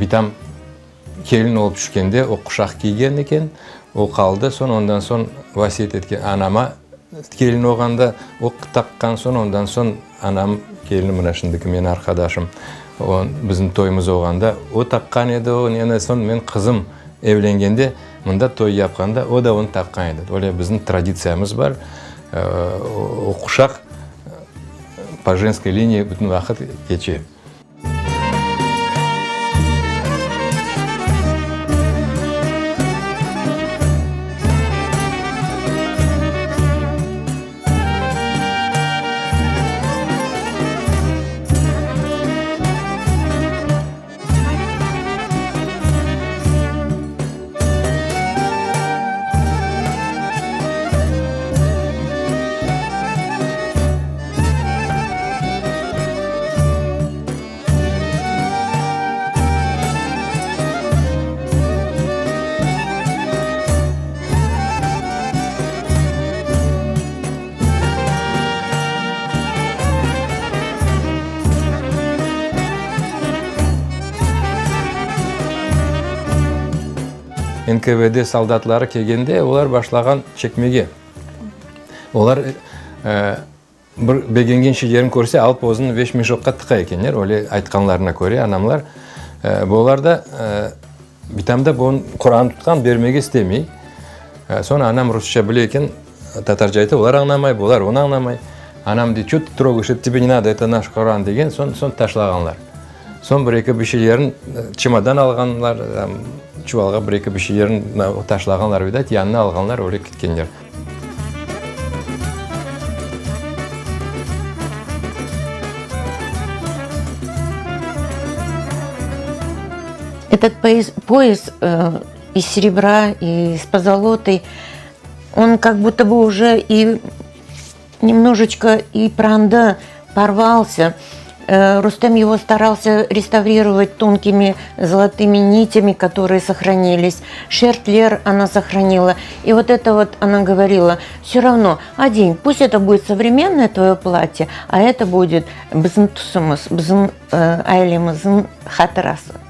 Bitam kelin olıp tüşkende o quşaq kiygen eken, o qaldı, soñ ondan soñ vasiyet etken anama kelin olğanda o taqqan soñ ondan soñ anam kelini mına şimdiki menim arqadaşım o bizim toyumız olğanda o taqqan edi o neni soñ men qızım evlengende mında toy yapqanda o da onı taqqan edi. Öyle bizim traditsiyamız bar o quşaq po jenskoy liniya bütün vaqıt keçe. NKVD soldatları kelgende, olar başlağan çekmege. Olar bir begengen şeylerini körse, alıp özüni veşmeşokqa tıqa ekenler, öyle aytqanlarına köre anamlar. Bular da bitam da bunı Quran tutqan, bermege istemey. Soñ anam rusça bile eken, tatarca ayta, olar añlamay, bular onı añlamay. Anam dey, ço tı trogaş, eto tebe ne nado, eto naş Quran degen, soñ, soñ taşlağanlar. Soñ bir-eki bir şeylerin çemodan alğanlar, çuvalğa bir-eki bir şeylerin taşlağanlar, vidât, yanına alğanlar, öyle ketkenler. Этот пояс, пояс из серебра и с позолотой, он как будто бы уже и немножечко и пранды, порвался. Э, Рустем его старался реставрировать тонкими золотыми нитями, которые сохранились. Шертлер она сохранила. И вот это вот она говорила, все равно, одень, пусть это будет современное твое платье, а это будет bizim tüsümiz, bizim ailemizniñ hatırası.